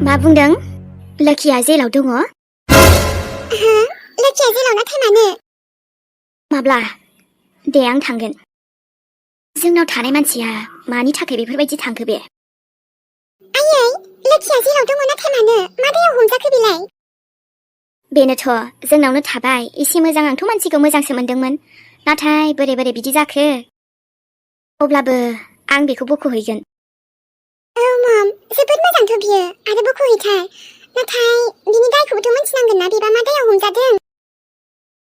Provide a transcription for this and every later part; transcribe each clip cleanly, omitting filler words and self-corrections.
मा बुंदों? लोखिया जेलाव दङ? लोखिया जेलाव नाथाय मानो? माब्ला? दे आं थांगोन। जोंनाव थानाय मानसिया मानि थाखाय बेफोरबायदि थांखो बे? आयै, लोखिया जेलाव दङ नाथाय मानो? मा दायाव हमजाखो बेलाय? बेनोथ' जोंनावनो थाबाय एसे मोजां आंथ' मानसिखौ मोजांसो मोनदोंमोन। नाथाय बोरै बोरै बिदि जाखो? अब्लाबो आं बेखौ बख'हैगोन। औ मम, जोबोद मोजांथ' बियो आरो बख'हैथार। नाथाय बिनि दायखौबोथ' मिथिनांगोन ना बिबा मा दायाव हमजादों?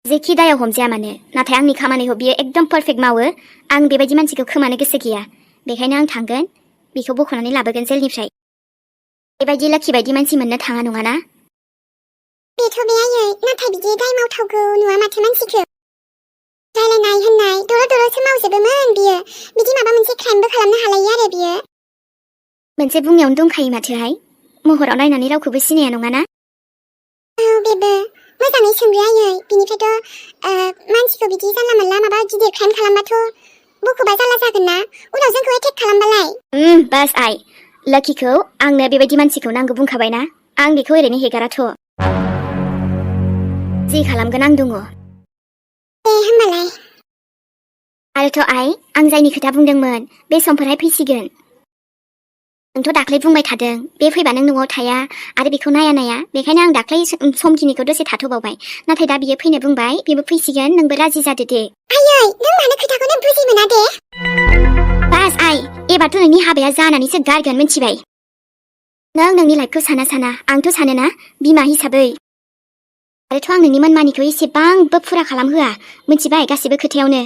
जेखि दायाव हमजाया मानो, नाथाय आंनि खामानिखौ बियो एकदम पारफेक्ट मावो। आं बेबायदि मानसिखौ खोमानो गोसो गैया। बेखायनो आं थांगोन, बेखौ बख'नानै लाबोगोन जेलनिफ्राय। बेबायदि लोखि बायदि मानसि मोननो थाङा नङाना? बेथ' बे आयै, नाथाय बिदि दाय मावथावगौ नुवा माथो मानसिखौ। रायलायनाय होननाय दलर दलरसो मावजोबोमोन बियो। बिदि माबा मोनसे क्राइमबो खालामनो हालायो आरो बियो। मोनसे बुंनायावनो दंखायो माथोहाय, महराव नायनानै रावखौबो सिनाया नङाना? औ बेबो मोजाङै सोंग्रो आयै। बिनिफ्रायथ' मानसिखौ बिदि जानला मोनला माबा गिदिर क्राइम खालामबाथ' बख'बा जारला जागोन ना, उनाव जोंखौ एटेक खालामबालाय। बास आइ, लोखिखौ आंनो बेबायदि मानसिखौ नांगौ बुंखाबायना, आं बेखौ ओरैनो हेगाराथ'। जि खालामगोन आं दङ। दे होमबालाय। आरोथ' आइ, आं जायनि खोथा बुंदोंमोन बे समफोरहाय फैसिगोन। नोंथ' दाख्लै बुंबाय थादों बे फैबा नों न'आव थाया आरो बेखौ नाया बेखायनो आं दाख्लै समखिनिखौ दसे थाथ'बावबाय। नाथाय दा बियो फैनो बुंबाय, बेबो फैसिगोन, नोंबो राजि जादो दे। आयै, नों मानो खोथाखौनो बुजि मोना दे? बास आइ, एबारथ' नोंनि हाबाया जानानैसो गारगोन मिथिबाय? नों नोंनि लाइफखौ साना आंथ' सानोना बिमा हिसाबै। आरोथ' आं नोंनि मोनमानिखौ एसेबांबो फुरा खालामहोआ, मिथिबाय गासिबो खोथायावनो।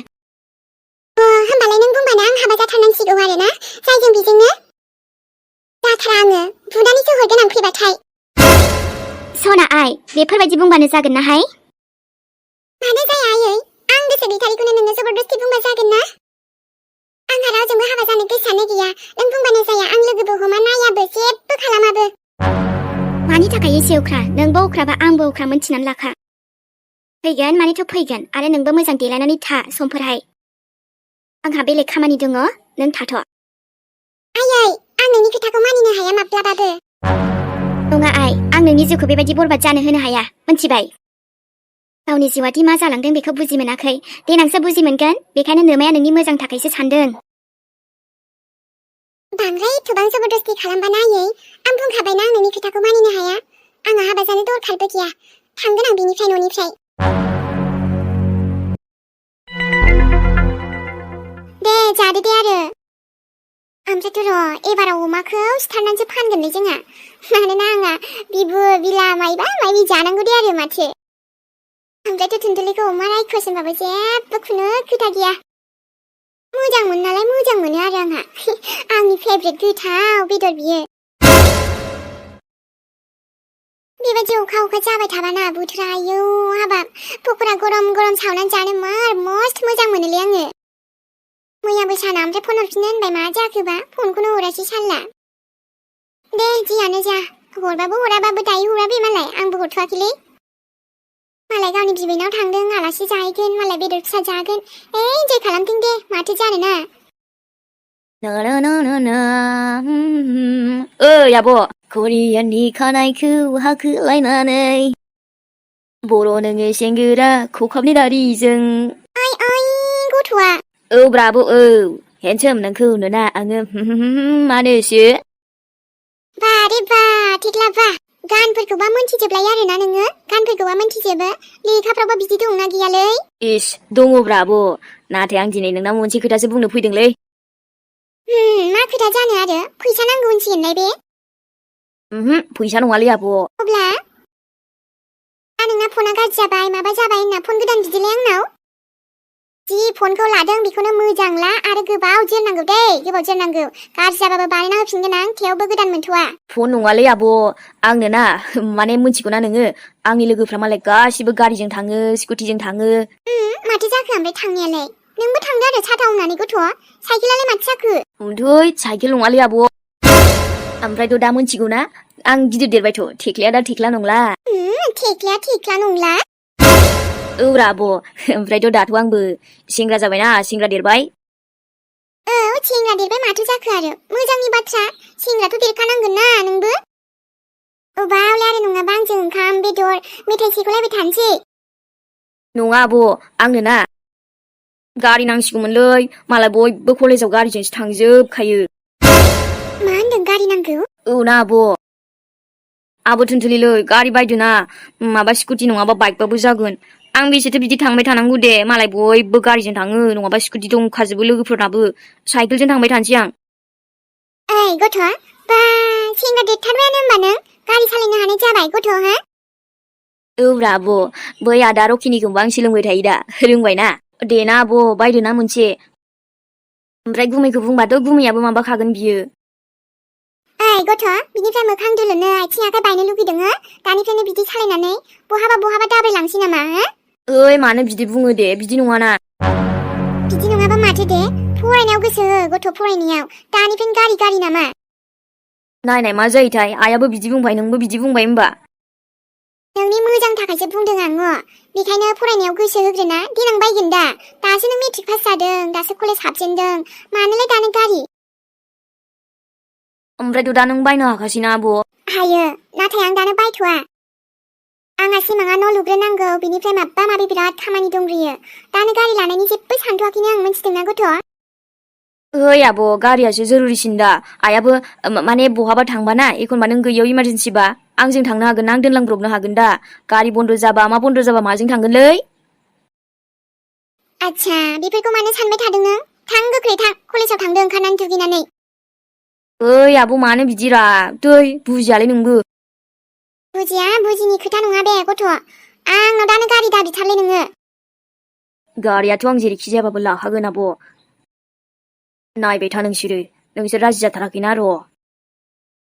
होमबालाय नों बुंबानो आं हाबा जाथारनांसिगौ आरो ना, जायजों बेजोंनो? जाथारा आङो, बुनानैसो हरगोन आं फैबाथाय। सना आइ, बेफोरबायदि बुंबानो जागोन नाहाय? मानो जाया आयै? आं गोसो गैथारिखौनो नोङो जबरदस्ति बुंबा जागोन ना? आंहा रावजोंबो हाबा जानो गोसोआनो गैया। नों बुंबानो जाया, आं लोगोबो हमा, नायाबो, जेबो खालामाबो। मानि थाखाय एसे अख्रा? नोंबो अख्राबा आंबो अख्रा, मोनथिनानै लाखा। फैगोन मानेथ' फैगोन, आरो नोंबो मोजां देलायनानै था समफोरहाय। आंहा बेलेग खामानि दङ, नों थाथ'। आयै, आं नोंनि खोथाखौ मानिनो हाया माब्लाबाबो। नङा आइ, आं नोंनि जिउखौ बेबायदि बरबाद जानो होनो हाया, मिथिबाय? गावनि जिउआदि मा जालांदों बेखौ बुजि मोनाखै, देनांसो बुजि मोनगोन। बेखायनो नोमाया नोंनि मोजां थाखायसो सानदों। बांद्राय एथ'बां जबरदस्ति खालामबाना आयै, आं बुंखाबायना आं नोंनि खोथाखौ मानिनो हाया। आंहा हाबा जानो दरखारबो गैया, थांगोन आं बिनिफ्राय न'निफ्राय। दे जादो दे आरो। ओमफ्रायथ' र' एबाराव अमाखौ सिथारनानैसो फानगोनलै जोंहा। मानोना आंहा बिबु बिला मायबा मायबि जानांगौ दे आरो माथो। ओमफ्रायथ' थुनथुलिखौ अमा रायखस होनबाबो जेबो खुनु खोथा गैया। मोजां मोनो नालाय मोजां मोनो आरो आंहा। आंनि फेभरेट गोथाव बेदर बियो। बेबायदि अखा जाबाय थाबाना बोथोरा, आयौ हाबाब, पक'रा गरम गरम सावनानै जानो मार मस्त मोजां मोनोलै आङो। मैयाबो साना ओमफ्राय फन हरफिननो होनबाय, मा जाखोबा फनखौनो हरासै सानला। दे जियानो जा, हरबाबो हराबाबो दायो हरा बे मालाय, आंबो हरथ'वाखैलै। मालाय गावनि बिबैनाव थांदों, आलासि जाहैगोन, मालाय बेदर फिसा जागोन। इन्जय खालामथों दे, माथो जानोना। ओइ आब', करियाननि खानायखौ हाखोलायनानै बर' नोङो सेंग्रा खखाबनि दारिजों। ओइ गथ'आ। औ ब्रा आब', औ हेन्डसोम नोंखौ नुना आङो मानोसो। बा रे बा, थेख्ला बा, गानफोरखौबा मोनथिजोबलाय आरोना नोङो, गानफोरखौबा मोनथिजोबो। लेखाफ्रावबा बिदि दंना गैयालै? इस, दङब्रा आब', नाथाय आं दिनै नोंनाव मोनसे खोथासो बुंनो फैदोंलै। मा खोथा जानो आरो? फैसा नांगौ होनसिगोनलाय बे? फैसा नङालै आब'। अब्ला? नोंना फना गाज्रि जाबाय, माबा जाबाय होनना फन गोदान बिदोंलै आंनाव? जि फनखौ लादों बेखौनो मोजां ला आरो गोबाव जोरनांगौ दै, गोबाव जोरनांगौ। गाज्रि जाबाबो बानायना होफिनगोन आं, थेवबो गोदान मोनथ'वा। फन नङालै आब', आंनो ना, माने मोनथिगौना नोङो, आंनि लोगोफ्रा मालाय गासिबो गारिजों थाङो, स्कुटिजों थाङो। माथो जाखो ओमफ्राय थांनायालाय? नोंबो थांदो आरो साथा हमनानै गथ', साइकेलालाय माथो जाखो? थै, साइकेल नङालै आब'। ओमफ्रायथ' दा मोनथिगौना, आं गिदिर देरबायथ', थेख्लाया दा थेख्ला नंला। थेख्लाया थेख्ला नंला? औब्रा आब', ओमफ्रायथ' दाथ' आंबो सेंग्रा जाबायना, सेंग्रा देरबाय। औ, सेंग्रा देरबाय माथो जाखो आरो? मोजांनि बाथ्रा, सेंग्राथ' देरखानांगोन ना नोंबो। मेथाइ सेख'लायबाय थानोसै। नङा आब' आंनो ना गारि नांसिगौमोनलै मालाय बयबो कलेजाव गारिजोंसो थांजोबखायो। मा होनदों गारि नांगौ? औ ना आब' थुनथुलिलै गारि बायदोना माबा स्कुटि नङाबा बाइकबाबो जागोन। आं बेसेथो बिदि थांबाय थानांगौ दे मालाय बयबो गारिजों थाङो नङाबा स्कुटि दंखाजोबो लोगोफोरनाबो साइकेलजों थांबाय थानोसै आं। ओइ गथ' बा सेंग्रा देरथारबायानो होमबा नों गारि सालायनो हानाय जाबाय गथ' हा? औब्रा आब' बै आदा रकिनिखौबो आं सोलोंबाय थायो दा रोंबायना। देना आब' बायदोना मोनसे। ओमफ्राय गुमैखौ बुंबाथ' गुमैयाबो माबाखागोन बियो। ओइ गथ' बिनिफ्राय मोखां दुलुनो आथिं आखाइ बायनो लुगैदों हो? दानिफ्रायनो बिदि सालायनानै बहाबा दाब्रायलांसै नामा हो? ओइ मानो बिदि बुङो दे बिदि नङाना। बिदि नङाबा माथो दे फरायनायाव गोसो हो गथ' फरायनायाव दानिफ्रायनो गारि नामा? नायनाय मा जायोथाय आइयाबो बिदि बुंबाय नोंबो बिदि बुंबाय होमबा। नोंनि मोजां थाखायसो बुंदों आङो। बेखायनो फरायनायाव गोसो होग्रोना देनां बायगोन दा। दासो नों मेट्रिक पास जादों दासो कलेज हाबजेनदों मानोलाय दानो गारि? ओमफ्रायथ' दा नों बायनो हाखासैना आब'। हायो नाथाय आं दानो बायथ'आ। आंहा सिमाङा न' लुग्रोनांगौ बिनिफ्राय माबा माबि बिराद खामानि दंग्रोयो। दानो गारि लानायनि जेबो सानथ'आखैनो आं मिन्थिदोंना गथ'? ओइ आब' गारियासो जरुरिसिन दा आइयाबो माने बहाबा थांबा ना एखनबा नों गैयियाव इमारजेन्सिबा आंजों थांनो हागोन ना आं दोनलांब्रबनो हागोन दा। गारि बन्द' जाबा मा बन्द' जाबा माजों थांगोनलै? आच्छा बेफोरखौ मानो सानबाय थादों नों? थां गोख्रै थां कलेजाव थांदो ओंखारनानै दुगैनानै। ओइ आब' मानो बिदिरा दै बुजियालै नोंबो। बुजिया बुजिनि खोथा नङा बे गथ'। आंनाव दानो गारि दाबिथारलै नोङो। गारियाथ' आं जेरैखि जायाबाबो लाखागोन आब'। नायबाय था नोंसोर राजि जाथाराखैना र'।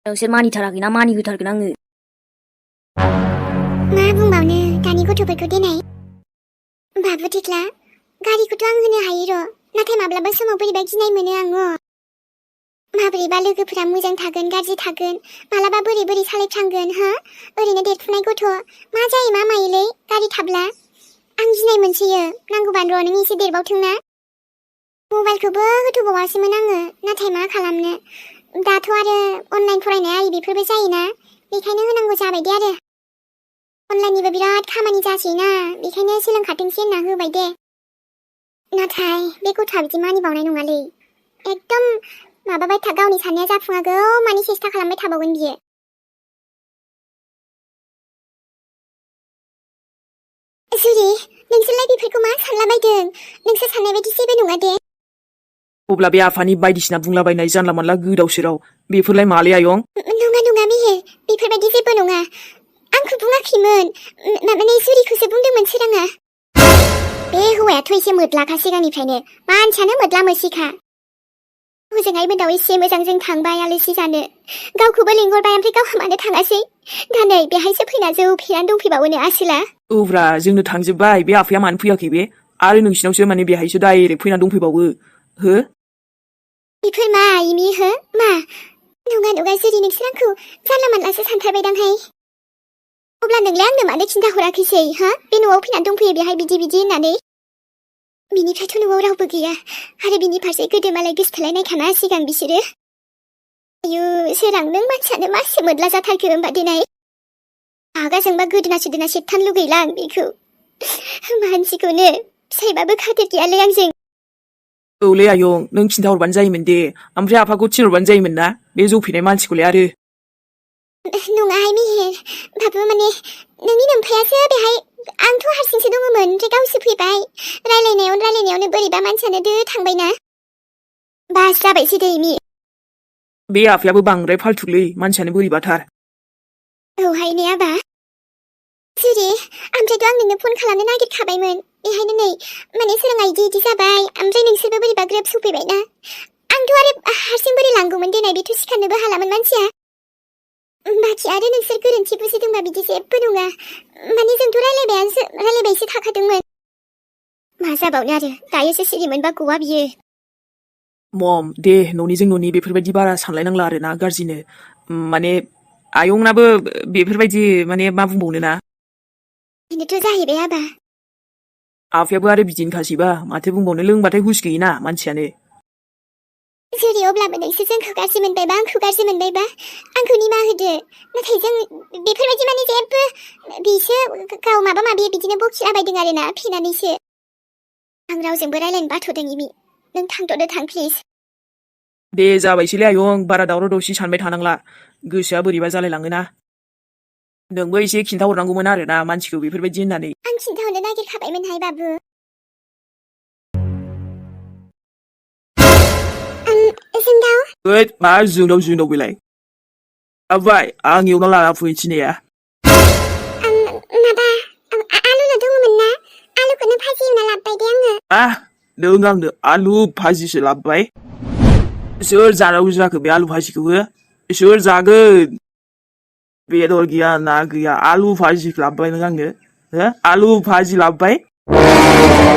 नोंसोर मानिथाराखैना मानिहोथारगोन आङो। मा बुंबावनो दानि गथ'फोरखौ देनाय। बाबु थिख्ला गारिखौथ' आं होनो हायो र'। नाथाय माब्लाबा समाव बोरैबा गिनाय मोनो आङो। माबोरैबा लोगोफोरा मोजां थागोन गाज्रि थागोन मालाबा बोरै सालायफ्लांगोन हो? ओरैनो देरफुनाय गथ' मा जायो मा मायोलै गारि थाब्ला? आं गिनाय मोनसोयो। नांगौबा र' नों एसे देरबावथोंना। मबाइलखौबो होथ'बावासैमोन आङो नाथाय मा खालामनो। दाथ' आरो अनलाइन फरायनाय आरि बेफोरबो जायोना बेखायनो होनांगौ जाबाय दे आरो। अनलाइननिबो बिराद खामानि जासैना बेखायनो सोलोंखाथोंसै होनना होबाय दे। नाथाय बे गथ'आ बिदि मानिबावनाय नङालै। एकदम माबाबाय था गावनि साननाया जाफुङागौ मानि सेस्था खालामबाय थाबावगोन बियो। जुरि नोंसोरलाय बेफोरखौ मा सानलाबायदों? नोंसोर साननाय बायदि जेबो नङा दे। अब्ला बे आफानि बायदिसिना बुंलाबायनाय जानला मोनला गोदाव सोराव बेफोरलाय मालै आयं? नङा मेहेर बेफोरबायदि जेबो नङा। आंखौ बुङाखैमोन माने जुरिखौसो बुंदोंमोन सोराङा। बे हौवायाथ' एसे मोद्लाखा सिगांनिफ्रायनो मानसियानो मोद्ला मोसिखा। हजोंहाय मोनाव एसे मोजांजों थांबाय आलासि जानो गावखौबो लिंहरबाय ओमफ्राय गावहा मानो थाङासै? दा नै बेहायसो फैना जौ फेनानै दंफैबावोनो आसोला। औब्रा जोंनो थांजोब्बाय बे आफाया मानो फैयाखै बे? आरो नोंसिनावसो माने बेहायसो डाइरेक्ट फैना दंफैबावो हो? बेफोर मा इमि हो मा? नङा जुरि नोंसोर आंखौ जानला मानलासो सानथारबायदांहाय। अब्ला नोंलाय आंनो मानो खिन्थाहराखैसै हा? बे न'आव फैनानै दंफैयो बेहाय बिदि होननानै। बिनिफ्रायथ' न'आव रावबो गैया आरो बिनि फारसे गोदो मालाय गोसथोलायनायखाना सिगां बिसोरो। आयु सोरां नों मानसियानो मासे मोद्ला जाथारखो होमबा देनाय। रागा जोंबा गोदोना सोदोना सेबथानो लुगैला आं बेखौ। मानसिखौनो फिसाइबाबो खाथिर गैयालै आंजों। औलै आयं नों खिन्थाहरबानो जायोमोन दे ओमफ्राय आफाखौ थिनहरबानो जायोमोन ना बे जौ फेनाय मानसिखौलाय आरो। नङाहाय मेहेर बाबु माने नोंनि नोमफायासो बेहाय। आंथ' हारसिंसो दङमोन ओमफ्राय गावसो फैबाय। रायलायनायावनो बोरैबा मानसियानो दो थांबायना। बास जाबायसै दे इमि। बे आफायाबो बांद्राय फाल्थुलै मानसियानो बोरैबाथार। औहाय ने आबा। जुरि ओमफ्रायथ' आं नोंनो फन खालामनो नागिरखाबायमोन। बेहायनो नै माने सोराङा इदि जाबाय ओमफ्राय नोंसोरबो बोरैबा ग्रोब सफैबायना। आंथ' आरो हारसिं बोरै लांगौमोन देनाय बेथ' सिखारनोबो हालामोन मानसिया। बाखि आरो नोंसोर गोरोन्थि बुजिदोंबा बिदि जेबो नङा। माने जोंथ' रायलायबायसो थाखादोंमोन। मा जाबावनो आरो दायोसो सिरि मोनबा गवा बियो। मम दे न'निजों न'नि बेफोरबायदि बारा सानलायनांला आरो ना गाज्रिनो। माने आयंनाबो बेफोरबायदि माने मा बुंबावनो ना। बेनोथ' जाहैबाय आबा। आफायाबो आरो बिदिनोखासैबा माथो बुंबावनो लोंबाथाय हुस गैयोना मानसियानो। जुदि अब्लाबो नोंसोर जोंखौ गाज्रि मोनबायबा आंखौ गाज्रि मोनबायबा आंखौ निमाहा होदो नाथाय जों बेफोरबायदि माने जेबो बिसो गाव माबा माबि बिदिनो बखिलाबायदों आरोना फेनानैसो आं रावजोंबो रायलायनो बाथ'दों इमि नों थांथ'दो थां प्लिज दे जाबायसैलै आयं बारा दावराव दावसि सानबाय थानांला गोसोआ बोरैबा जालायलाङोना नोंबो एसे खिन्थाहरनांगौमोन आरोना मानसिखौ बेफोरबायदि होननानै आं खिन्थाहरनो नागिरखाबायमोनहाय बाबु जोंदाव ओइ मा जोंनाव बेलाय आबाय आं एवना लाना फै थिनाया माबा आलुल' दङमोन ना आलुखौनो भाजि एवना लाबोबाय दे आङो नों आंनो आलु भाजिसो लाबोबाय सोर जानांगौ जाखो बे आलु भाजिखौबो सोर जागोन बेदर गैया ना गैया आलु भाजि लाबोबाय नों आंनो आलु भाजि लाबोबाय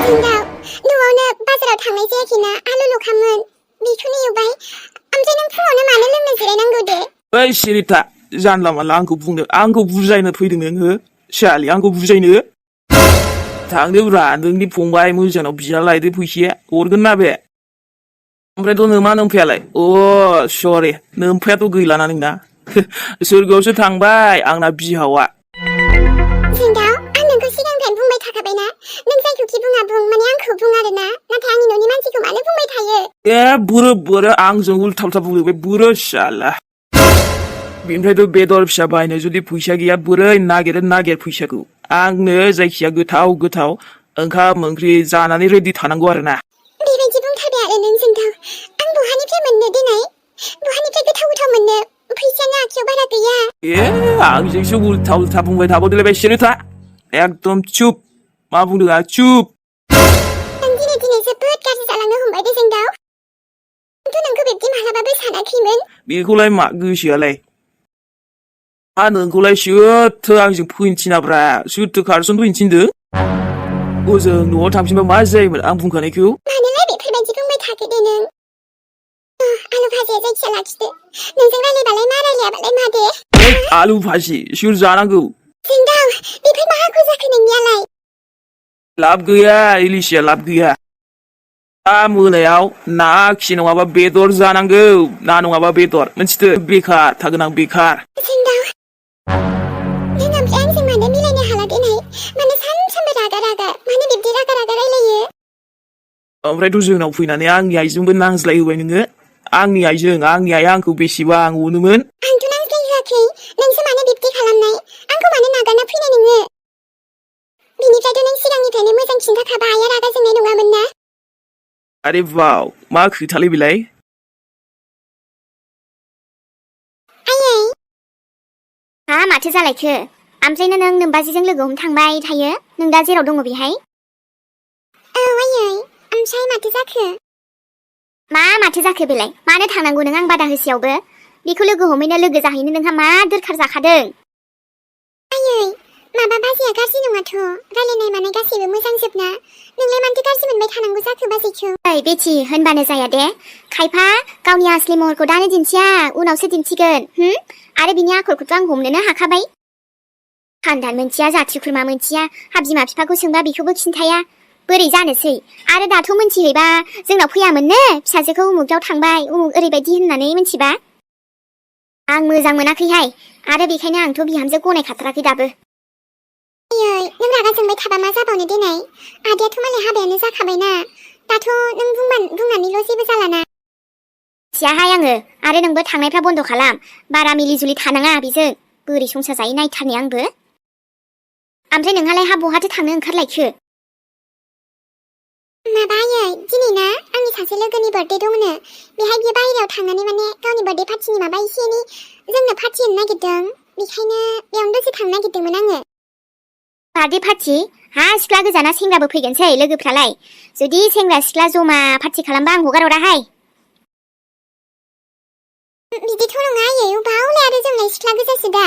जोंदाव न'आवनो बाजाराव थांनाय जायाखैना आलुल'खामोन बेखौनो एवबाय ओमफ्राय नों फुङावनो मानो लोंनो जिरायनांगौ दे ओइ सिरिथा जानला मानला आंखौ बुजायनो फैदों नोङो सालि आंखौ बुजायनो थांदोब्रा नोंनि फंबाय मोजांनाव बिना लायदो फैसाया हरगोन ना बे ओमफ्रायथ' नोमा नोमफायालाय सरि नोमफायाथ' गैलाना नोंना सोरगोआवसो थांबाय आंना बिहावा जोंदाव आं नोंखौ सिगांनिफ्रायनो बुंबाय थाखाबायना नों जायखौखि बुङा बुं माने आंखौ बुं आरोना नाथाय आंनि न'नि मानसिखौ मानो बुंबाय थायो बुरो आंजों उल्था उल्था बुङो बे बुरो साला बेनिफ्रायथ' बेदर फिसा बायनो जुदि फैसा गैया बोरै नागिर फैसाखौ आंनो जायखिया गोथाव ओंखाम ओंख्रि जानानै रेडि थानांगौ आरोना बेबायदि बुंथारबाय आरो नों जोंदाव आं बहानिफ्राय मोननो देनाय बहानिफ्राय गोथाव मोननो फैसायानो आखायाव बारा गैया आंजोंसो उल्था बुंबाय थाबावदोलाय बे सिरिथा एकदम चुप मा बुंदों आं चुप नों दिनै जोबोद गाज्रि जालांनो हमबाय दे जोंदाव आंथ' नोंखौ बिब्दि मालाबाबो सानाखैमोन बेखौलाय मा गोसोआलाय नोंखौलाय सोरथो आंजों फैनो थिनाब्रा सोरथो खारसन फैनो थिनदों ओजों न'आव थांफिनबा मा जायोमोन आं बुंखानायखौ मानोलाय बेफोरबायदि बुंबाय थाखो दे नों आलु भाजिया जायखिया लाखिदो नोंजों रायलायबालाय मा रायलायाबालाय मा दे आलु भाजि सोर जानांगौ जोंदाव बेफोर मा आखु जाखो नोंनियालाय लाब गैया इलिसिया लाब गैया दा मोनायाव ना खि नङाबा बेदर जानांगौ ना नङाबा बेदर मोनथिदो बेखार थागोन आं बेखार जोंदाव नों ओमफ्राय आंजों मानो मिलायनो हाला देनाय मानो सानफ्रोमबो रागा मानो बिब्दि रागा रायलायो ओमफ्रायथ' जोंनाव फैनानै आंनि आइजोंबो नांज्लायहोबाय नोङो आंनि आइया आंखौ बेसेबां अनोमोन आंथ' नांज्लायहोआखै नोंसो मानो बिब्दि खालामनाय आंखौ मानो नागारना फैनाय नोङो बिनिफ्रायथ' नों सिगांनिफ्रायनो मोजां खिन्थाखाबा आइया रागा जोंनाय नङामोन ना आरे बाव मा खोथालै बेलाय आयै माथो जालायखो ओमफ्रायनो नों नोमबाजिजों लोगो हमनो थांबाय थायो नों दा जेराव दङ बेहाय आयै ओमफ्राय माथो जाखो माथो जाखो बेलाय मानो थांनांगौ नों आं बादा होसेयावबो बेखौ लोगो हमैनो लोगो जाहैनो नोंहा मा दरखार जाखादों आयै माबा बाजैया गाज्रि नङाथ' रायलायनाय मानाय गासैबो मोजांजोबना नोंलाय मानोथो गाज्रि मोनबाय थानांगौ जाखो बाजैखौ ओइ बेथि होनबानो जाया दे खायफा गावनि आसलि महरखौ दानो दिन्थिया उनावसो दिन्थिगोन आरो बिनि आखलखौथ' आं हमनोनो हाखाबाय खानदान मोनथिया जाथि खुरमा मोनथिया बिमा बिफाखौ सोंबा बेखौबो खिन्थाया बोरै जानोसै आरो दाथ' मोनथिहैबा जोंनाव फैयामोननो फिसाजोखौ उमुगयाव थांबाय उमुग ओरैबायदि होननानै मोनथिबा आं मोजां मोनाखैहाय आरो बेखायनो आंथ' बिहामजो गनायखाथाराखै दाबो आयै नों रागा जोंबाय थाबा मा जाबावनो देनाय आदायाथ' मालाय हाबायानो जाखाबायना दाथ' नों बुंनानैल' जेबो जालाना मिथियाहाय आङो आरो नोंबो थांनायफ्रा बन्द' खालाम बारा मिलिजुलि थानाङा बेजों बोरै संसार जायो नायथारनि आंबो ओमफ्राय नोंहालाय बहाथो थांनो ओंखारलायखो माबा आयै दिनै ना आंनि सासे लोगोनि बार्थडे दंनो बेहाय बियो बाहेरायाव थांनानै माने गावनि बार्थडे पार्टिनि माबा एसे एनै जोंनो पार्टि होनो नागिरदों बेखायनो बेयावनो दसे थांनो नागिरदोंमोन आङो बार्थडे पार्टि सिख्ला गोजाना सेंग्राबो फैगोनसै लोगोफ्रालाय जुदि सेंग्रा सिख्ला जमा पार्टि खालामबा आं हगारहराहाय बिदिथ' नङा आयै बावलाय आरो जोंलाय सिख्ला गोजासो दा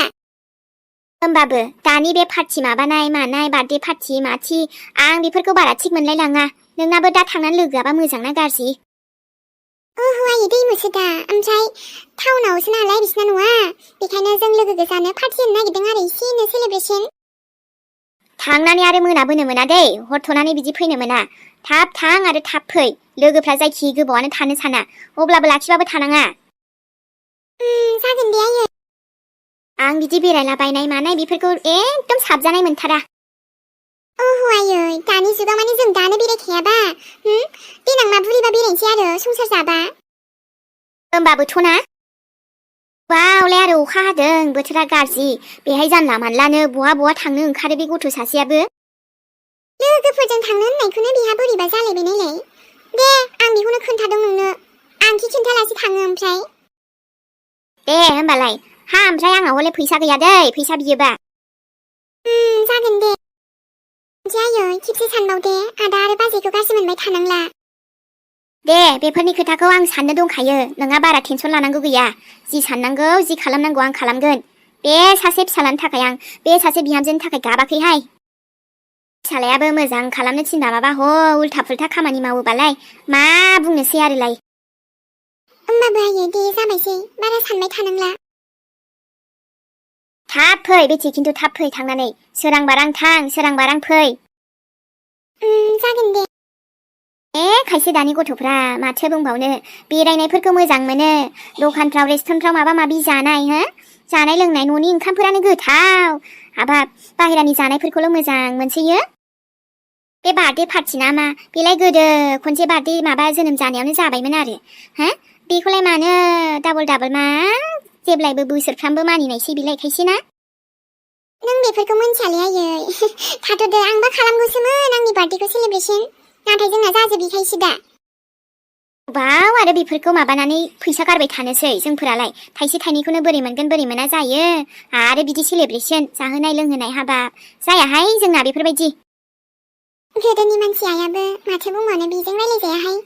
होमबाबो दानि बे पार्टि माबानाय मानाय बार्थडे पार्टि माथि आं बेफोरखौ बारा थिग मोनलाय लाङा नोंनाबो दा थांनानै लोगोआबा मोजां ना गाज्रि आयै दैमुसो दा ओमफ्राय टाउनावसो नालाय बिसिना नङा बेखायनो जों लोगो गोजानो पार्टि होनो नागिरदों आरो एसेनो सेलेब्रेसन थांनानै आरो मोनाबोनो मोना दै हर थ'नानै बिदि फैनो मोना थाब थां आरो थाब फै लोगोफ्रा जायखि गोबावानो थानो साना अब्लाबो लाखिबाबो थानाङा जागोन दे आयै आं बिदि बेरायलाबायनाय मानाय बेफोरखौ एकदम साबजानाय मोनथारा ओहो आयै दानि जुगाव माने जों दानो बेरायखायाबा देनां मा बुरिबा बेरायनोसै आरो संसार जाबा होमबाबोथ' ना वावलाय आरो अखा हादों बोथोरा गाज्रि बेहाय जानला मानलानो बहा थांनो ओंखारो बे गथ' सासेयाबो लोगोफोरजों थांनो होननायखौनो बिहा बोरैबा जालायबाय नायलाय दे आं बेखौनो खोन्थादों नोंनो आंखि खिन्थालासे थाङो ओमफ्राय दे होमबालाय हा ओमफ्राय आंनाव हले फैसा गैया दै फैसा बियोबा जागोन दे आयै खेबसे सानबावदे आदा आरो बाजैखौ गाज्रि मोनबाय थानांला दे बेफोरनि खोथाखौ आं साननो दंखायो नोंहा बारा टेनसन लानांगौ गैया जि साननांगौ जि खालामनांगौ आं खालामगोन बे सासे फिसालानि थाखाय आं बे सासे बिहामजोनि थाखाय गाबाखैहाय फिसालायाबो मोजां खालामनो थिनबा माबा उल्था फुल्था खामानि मावोबालाय मा बुंनोसै आरोलाय होमबाबो आयै दे जाबायसै बारा सानबाय थानांला थाब फै बेथि खिन्थु थाब फै थांनानै सोरां बारां थां सोरां बारां फै जागोन दे खायसे दानि गथ'फ्रा माथो बुंबावनो बेरायनायफोरखौ मोजां मोनो दखानफ्राव रेस्टुरेन्टफ्राव माबा माबि जानाय जानाय लोंनाय न'नि ओंखामफोरानो गोथाव हाबाब बाहेरानि जानायफोरखौल' मोजां मोनसोयो बे बार्थडे पार्टि ना मा बेलाय गोदो खनसे बार्थडे माबा जोनोम जानायावनो जाबायमोन आरो बेखौलाय मानो डाबल मा जेब्लायबो बोसोरफ्रामबो मानिनायसै बेलाय खायसे ना नों बेफोरखौ मोनथियालै आयै थाथ'दो आंबा खालामगौसोमोन आंनि बार्थडेखौ सेलेब्रेसन नाथाय जोंना जाजोबैखायसो दा बाव आरो बेफोरखौ माबानानै फैसा गारबाय थानोसै जोंफोरालाय थाइसे थाइनैखौनो बोरै मोनगोन बोरै मोना जायो आरो बिदि सेलेब्रेसन जाहोनाय लोंहोनाय हाबाब जायाहाय जोंना बेफोरबायदि गोदोनि मानसि आयाबो माथो बुंबावनो बेजों रायलायजायाहाय